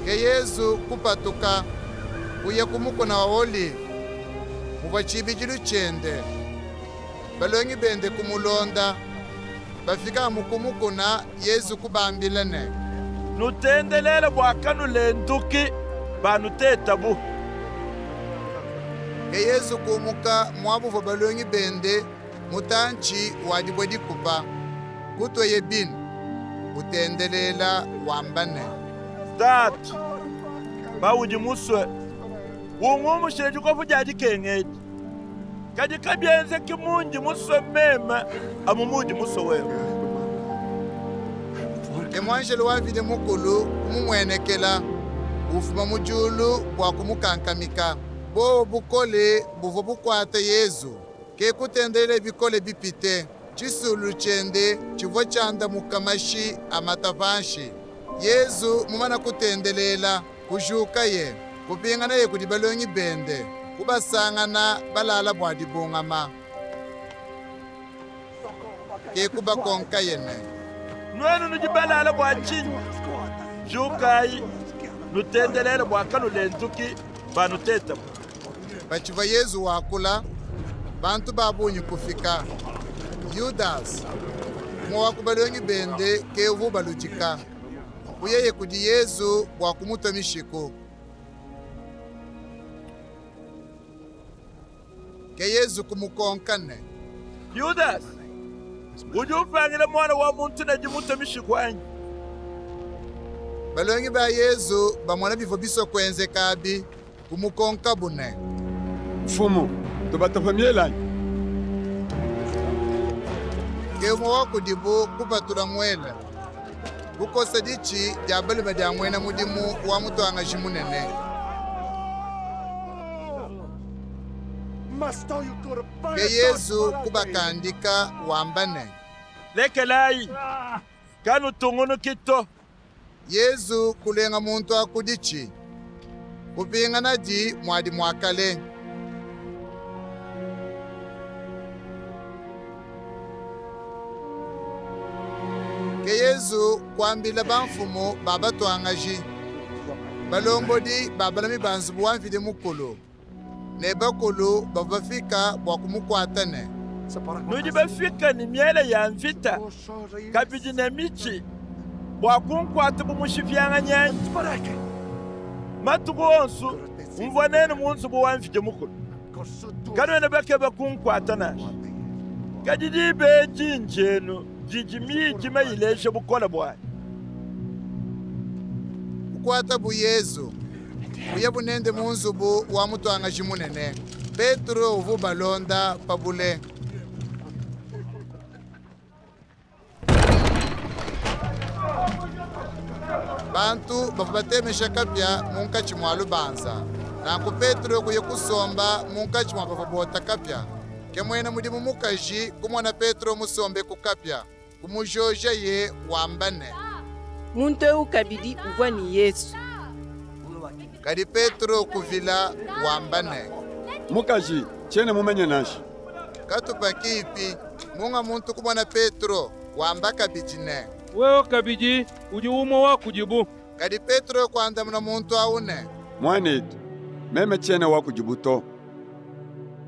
Ke Yezu kupatuka, kuya ku mukuna wa Olive, muvua tshibidilu tshiende. Balongi bende kumulonda. Bafika amu ku mukuna, Yezu kubambila ne. Nutendelele bua kanulenduki banutetabu. Ke Yezu kumuka muaba uvua balongi bende mutantshi wa dibue dikupa, kutuaye binu, utendelela wamba ne. Tatu, paudi musue, ungumushile dikopu dia dikenga edi. Kadi kabienzeki mundi musue meme, amu muudi musue wewe. Ke muanjelu wa Mvidi Mukulu kumumuenekela, ufuma mu diulu bua kumukankamika. Bowa bukole buvua bukuate Yezu, ke kutendelela bikole bipite. Tshisululu tshiende tshivua tshiandamuka mashi amata panshi. Yezu mumane kutendelela, kujukaye, kupinganaye kudi balongi bende, kubasangana balala bua dibungama. Ke kubakonkaye ne. Nuenu nudi balala bua tshinyi? Jukayi, nutendelele bua kanulenduki banutetabu. Patshivua Yezu wakula, bantu ba bungi kufika. Yudase, umue wa ku balongi bende, ke uvua ubaludika. Kuyaye kudi Yezu bua kumutua mishiku. Ke Yezu kumukonka ne. Yudase, udi upangila Muana wa muntu ne dimutua mishiku anyi? Balongi ba Yezu bamona bivua bisua kuenzeka abi, Kumukonkabu ne. Mfumu, tubatapa miele anyi? Ke umue wa kudibu kupatula muele, kukosa ditshi dia balume dia muena mudimu wa mutuangaji munene. Ke Yezu kubakandika, wamba ne. Lekelayi, kanutungunuki to. Yezu kulenga muntu aku ditshi, kupinganadi muadi mua kale. Ke Yezu kuambila bamfumu ba batuangaji, balombodi ba balami ba nzubu wa Mvidi Mukulu, ne bakulu bavua bafika bua kumukuata ne. Nudi bafike ne miele ya mvita, kabidi ne mitshi, bua kunkuata bu mushipianganyi anyi? Matuku onsu mvua nenu mu nzubu wa Mvidi Mukulu. Kanuena bakeba kunkuata nansha. Kadi diba edi ndienu didi miidima ileja bukole buayi. Kukuatabu Yezu, kuyabu nende mu nzubu wa mutuangaji munene. Petro uvua ubalonda pa bule. Bantu bavua batemesha kapia munkatshi mua lubanza. Nanku Petro kuya kusomba munkatshi mua bavua bota kapia. Ke muena mudimu mukaji kumona Petro musombe ku kapia, kumujojaye wamba ne. Muntu ewu kabidi uvua ne Yezu. Kadi Petro kuvila wamba ne. Mukaji, tshiena mumanye nansha. Katupa kipi, munga muntu kumona Petro, wamba kabidi ne. Wewe kabidi udi umue wa kudibu. Kadi Petro kuandamuna muntu awu ne. Muanetu, meme tshiena wa kudibu to.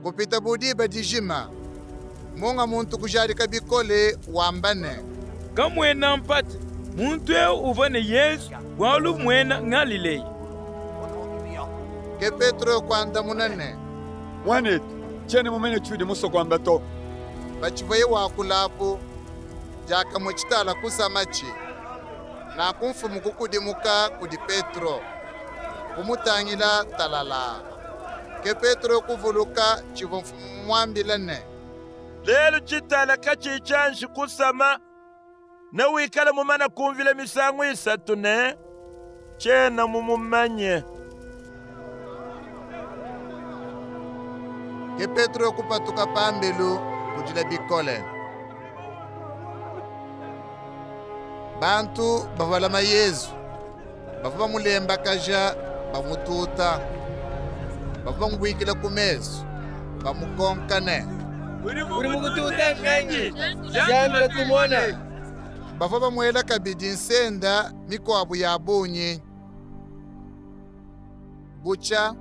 Kupita bu diba dijima, munga muntu kujadika bikole wamba ne. Kamuena mpata, muntu eu uvua ne Yezu, bualu mmuena Ngalileya. Ke Petro kuandamuna ne. Muanetu, tshiena mumanye tshiudi musue kuamba to. Patshivuaye wakula apu, diakamue tshitala kusamatshi. Nanku Mfumu kukudimuka kudi Petro, kumutangila talalaa. Ke Petro kuvuluka tshivua Mfumu mumuambile ne. Lelu tshitala katshiyi tshianji kusama, newikale mumane kumvila misangu isatu ne, Tshiena mumumanye. Ke Petro kupatuka pambelu, kudila bikole. Bantu bavua balama Yezu bavua bamulembakaja, bamututa. Bavua bamubuikila ku mesu, bamukonka ne, Udi mukututa nnganyi? Diambila tumone. Bavua bamuela kabidi nsenda mikuabu ya bungi. Butshia,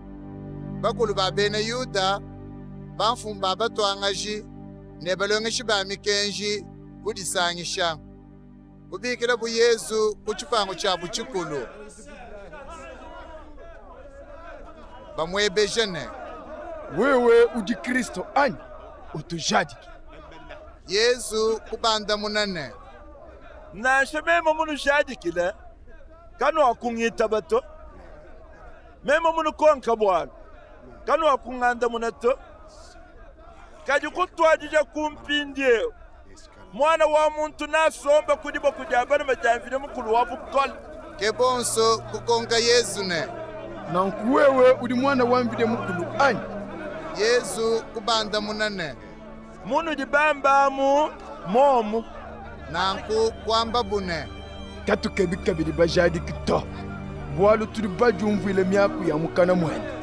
bakulu ba bena Yuda, bamfumu ba batuangaji ne balongeshi ba mikenji kudisangisha. Kubikilabu Yezu ku tshipangu tshiabu tshikulu. Bamuebeja ne, Wewe udi Kristo anyi? Utujadike. Yezu kubandamuna ne, Nansha meme munujadikile, kanuakungitaba to. Meme munukonka bualu, kanuakungandamuna to. Kadi kutuadija ku mpindieu, Muana wa muntu neasombe ku diboko dia balume dia Mvidi Mukulu wa bukole. Ke bonso kukonka Yezu ne. Nanku wewe udi Muana wa Mvidi Mukulu anyi? Yezu kubandamuna ne. Munudi bamba amu momu. Nanku kuambabu ne. Katukebi kabidi bajadiki to, bualu tudi badiumvuile miaku ya mukana muende.